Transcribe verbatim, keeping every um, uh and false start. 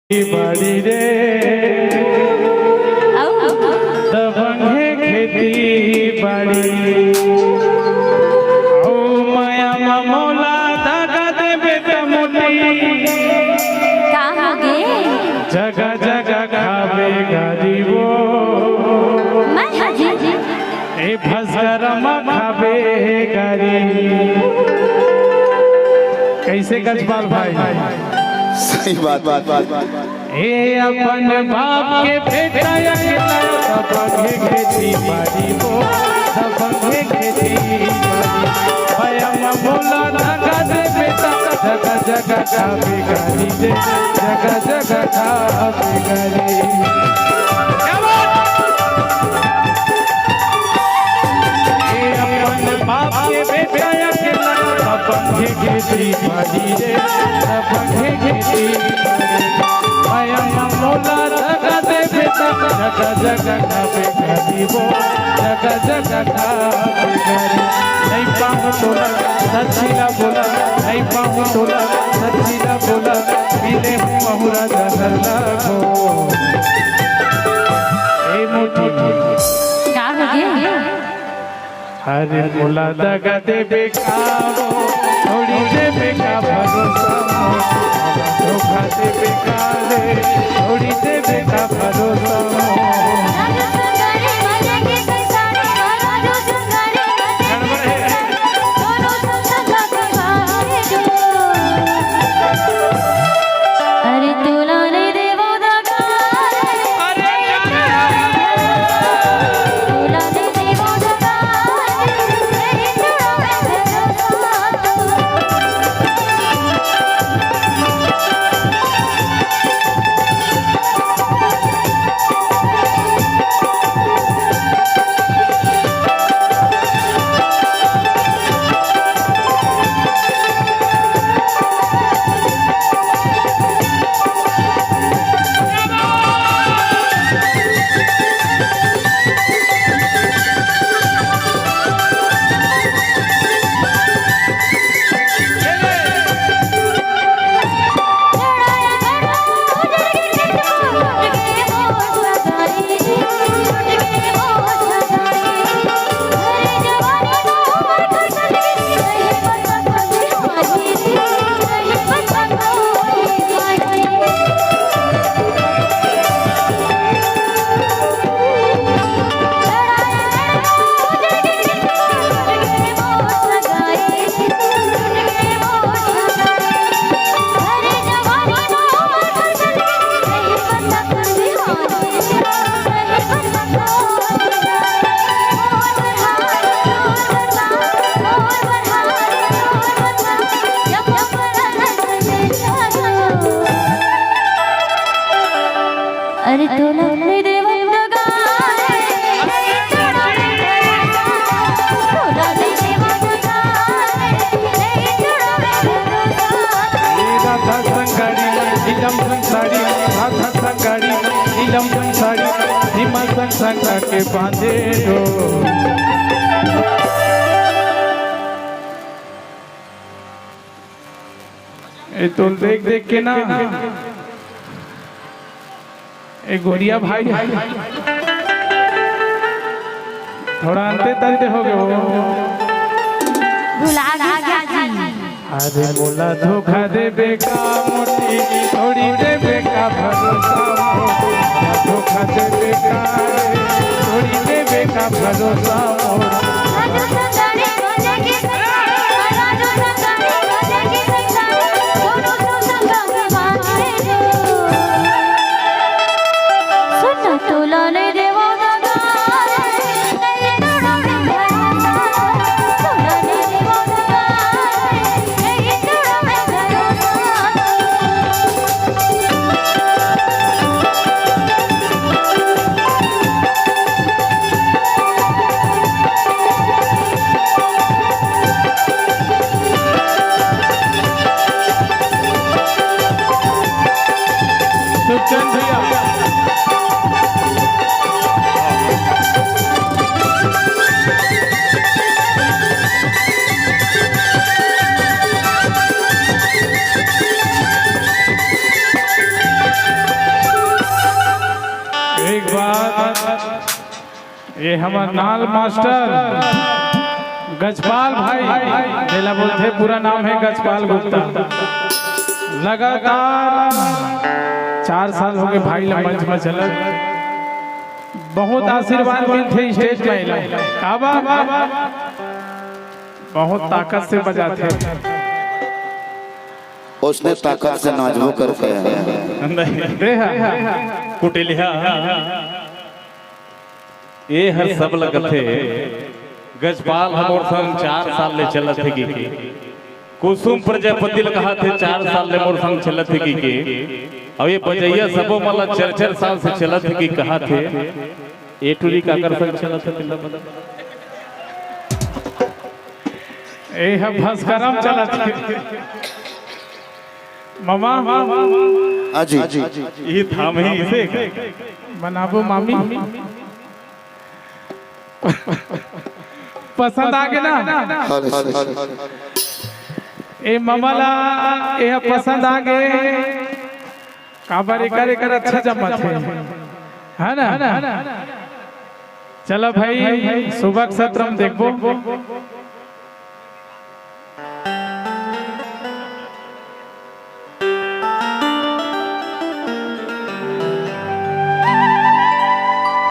बाड़ी रे, अउ? दबंग हे खेती बाड़ी। ओ मया म मोला दगा देबे त मोटी। का होगे? जगह जगह खाबे गारी वो। मैं हजी। ए भसगरम खाबे गारी। कैसे गजपाल भाई? सही बात, बात, बात, बात। ए अपन बाप के बेटा अकेला, दबंग हे खेती बाड़ी वो, दबंग हे खेती बाड़ी। भया म मोला दगा देबे त, जगह जगह खाबे गारी रे, जगह जगह खाबे गारी। क्या बात? ए अपन बाप के बेटा अकेला, दबंग हे खेती बाड़ी रे, दबंग हे खेती बाड़ी। भया म मोला दगा देबे त, जगह जगह खाबे गारी वो, जगह जगह खाबे गारी। नहीं पाहूं तोला सच्ची ला बोला, नहीं पाहूं तोला सच्ची ला बोला, पी ले हूं महुरा जहर ला घोल। ए मोटी। का होगे? अरे मोला दगा देबे का वो, छोड़ी देबे का भरोसा मोर, धोखा देबे का रे, छोड़ी देबे का भरोसा मोर। अरे तोला नहीं देवो दगा। अरे तोला नहीं देवो दगा। राधा संग गाड़ी, नीलम संग साड़ी, राधा संग गाड़ी, नीलम संग साड़ी, विमल संग संग के बांधे डोर। ए तो देख देख के ना, ए गोरिया भाई, थोड़ा अंते तंते हो गए हो। भुला गया जी। अरे मोला धोखा देबे का मोटी, छोड़ी देबे का भरोसा मोर। धोखा देबे का रे, छोड़ी देबे का भरोसा मोर। सुखचंद भैया। ये हमर नाल मास्टर गजपाल भाई, जेला बोलथे, पूरा नाम हे गजपाल गुप्ता। लगातार चार साल होगे भाई ला मंच में चलत, बहुत आशीर्वाद मिलथे स्टेज में एला। का बात? बहुत ताकत से बजाथे। उसने ताकत से नाचबो करके है। नहीं, देहा कुटिलिहा। ये हर सब लगथे। गजपाल ह मोर संग चार साल ले चलत हे कि कुसुम प्रजापति ल कहा थे, चार साल ले मोर संग चलत हे कि के। अब ये बजैया सबो मन ल चार चार साल से चलत हे कि कहा थे। ए टूरी काकर संग चलत हे, तेला बता। ए ह भस्करम चलत हे। मामा, हाँ जी। ये थाम ही इसे। बनाबो मामी। पसंद आ गे ना? हाँ जी। ए मामा ला ए ह पसंद आ गे। काबर एकर एकर अच्छा जमत हे, है ना? चलो भाई, सुबह के सत्र में देखबो।